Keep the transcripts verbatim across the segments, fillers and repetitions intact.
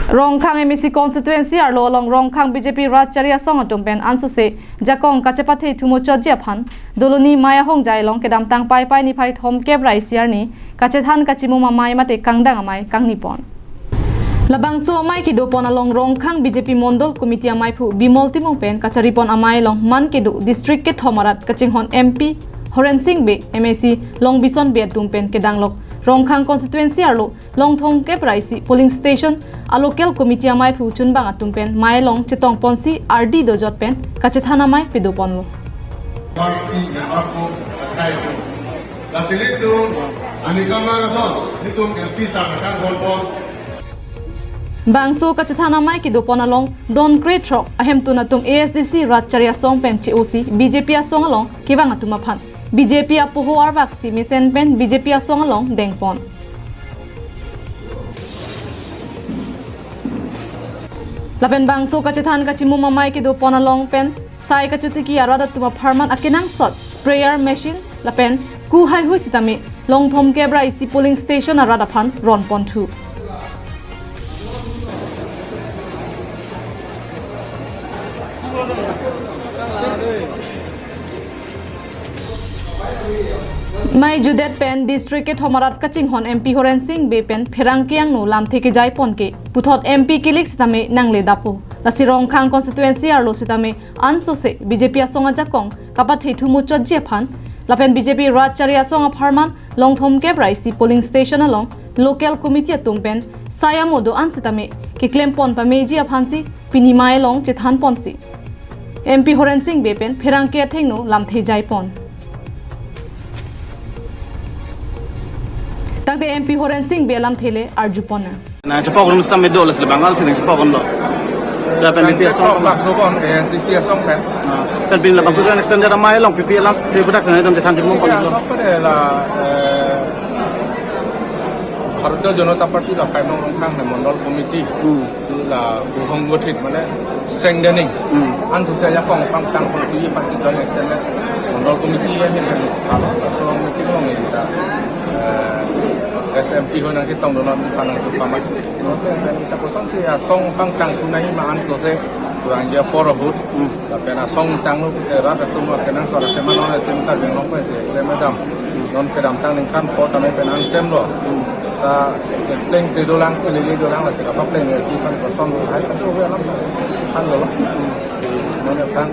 Rongkhang M A C constituency arlo along Rongkhang B J P Rat Chari Asong atum pen ansose jakong kachepathe thumochotji aphan Doloni Maya Hongjai along kedamtang Paipai niphai thomkep ra isi arni kachethan kachimum amei mate kangdang amei kangni pon. Labangso amei kedo pon along Rongkhang B J P Mondol Committee ameiphu Bimol Timung pen kachari pon amei along man kedo district kethom arat kachinghon M P Horen Sing Bey, M A C Longbison Bey atum pen kedanglok Rongkhang constituency arlo along thomkep ra isi polling station a local committee ameiphu chunbang atum pen mei along chetong ponsi ardi dojot pen kachethan amei pedo ponlo. Party member ko athai ko. Lasi nelitum aning kama rason, nelitum M P sir akan bol bol. Bangso kachethan amei kedo pon along don krethrok ahemtun atum A S D C Rat Chari Asong pen che-osi B J P asong along kevang atum aphan B J P apoho arvaksi mesen pen B J P asong along dengpon. Lapen bangso kachethan kachimum amei kedo pon along pen sai kachotiki arat atum apharman akenangsot sprayer machine lapen ku haihui sitame along thomkep ra isi polling station arat aphan ron ponthu. Mei judet pen district kethom arat kachinghon M P Horen Sing Bey pen pherangke angno lamthe kejai pon ke puthot M P kilik sitame nangle dapo. Lasi Rongkhang constituency arlo sitame ansose B J P asong ajakong kapathe thumochotji aphan lapen B J P Rat Chari Asong apharman along thomkep ra isi polling station along local committee atum pen sai amo do-an sitame keklem pon pameji aphansi pini mei along chethan ponsi M P Horen Sing Bey pen pherangke athengno lamthe jai pon. Tangte M P Horen Sing Bey lamthe le arju pon nang. Na chepok rum stam medo le sila Bengal sini chepok rum lo. Da pen B P asong. Pak do kon A S D C asong pen. Pen pin labangso extended amei along P P alam, P P production item chethan chimum pon lo. Asok pada la, eh, Bharatiya Janata Party la Kaimong Rongkhang ne Mondol Committee. Hmm. Si la buhong gothit mane strengthening. Hmm. Ansose ajakong pangtang pangthuji aphansi joint extended Mondol Committee ahin kan halo asong meeting along ini ta, eh, S M P ho nangchetong donon panang tu pamat. Kita kosonsi asong pangtang tunai ma ansose kurang dia poro hut. Hmm. Lapen asong tanglo pute rat atum akenangsot akeman non atum ta jeng long pen je kle madam. Non kedamtang ningkan po tame pen angklem lo. Sa pleng pe dolang, pe lili dolang lasi kapapleng ya ti pan koson hai kan tu alam kan lo. Si non kan,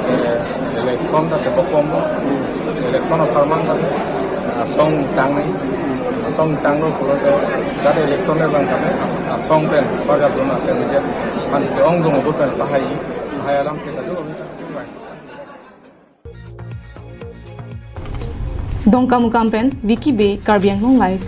eh, election ta tepok pom lo. Si election apharman ta asong tang nai. Asong tanglo pulote kat election le bang kami as-, asong pen parga dona pen dia pan ke ong dong bot pen pahai, pahai alam ke kadu. Dongkamukam pen Vicky Bey, Karbi Anglong Live.